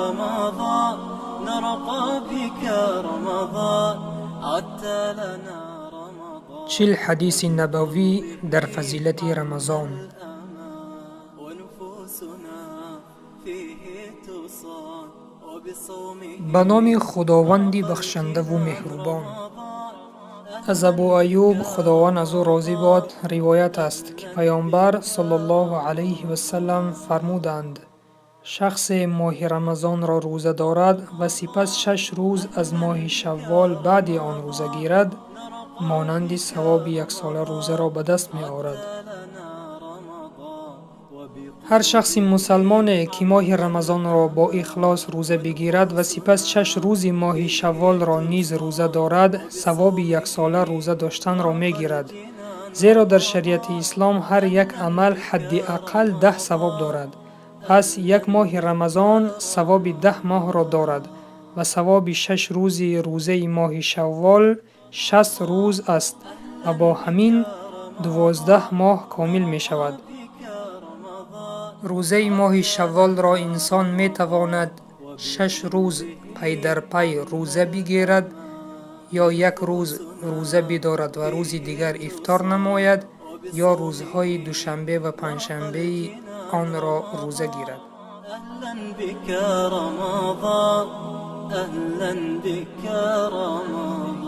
رمضان، نرقى بك رمضان، عدت لنا رمضان. 40 ҳадиси набавӣ дар фазилати Рамазон. ونفوسنا فيه تصان وبصومه. Ба номи Худованди бахшандаву меҳрубон. Аз Абу Аюб, Худованд аз ӯ розӣ бод, ривоят аст, ки Паёмбар саллаллоҳу алайҳи васаллам фармуданд: «Шахсе моҳи Рамазонро рӯза дорад ва сипас 6 рӯз аз моҳи Шаввол баъди он рӯза гирад, монанди савоби яксола рӯзаро ба даст меорад». Ҳар шахси мусалмоне, ки моҳи Рамазонро бо ихлос рӯза бигирад ва сипас 6 рӯзи моҳи Шавволро низ рӯза дорад, савоби яксола рӯза доштанро мегирад, зеро дар шариати ислом ҳар як амал ҳадди ақал 10 савоб дорад. Пас як моҳи Рамазон савоби 10 моҳро дорад ва савоби 6 рӯзи рӯзаи моҳи Шаввол 60 рӯз аст ва бо ҳамин 12 моҳ комил мешавад. Рӯзаи моҳи Шавволро инсон метавонад 6 рӯз пай дар пай рӯза бигирад ё як рӯз рӯза бидорад ва рӯзи дигар ифтор намояд, ё рӯзҳои душанбе ва панҷшанбеи онро рӯза гирад. أهلا بك رمضان، أهلا بك رمضان.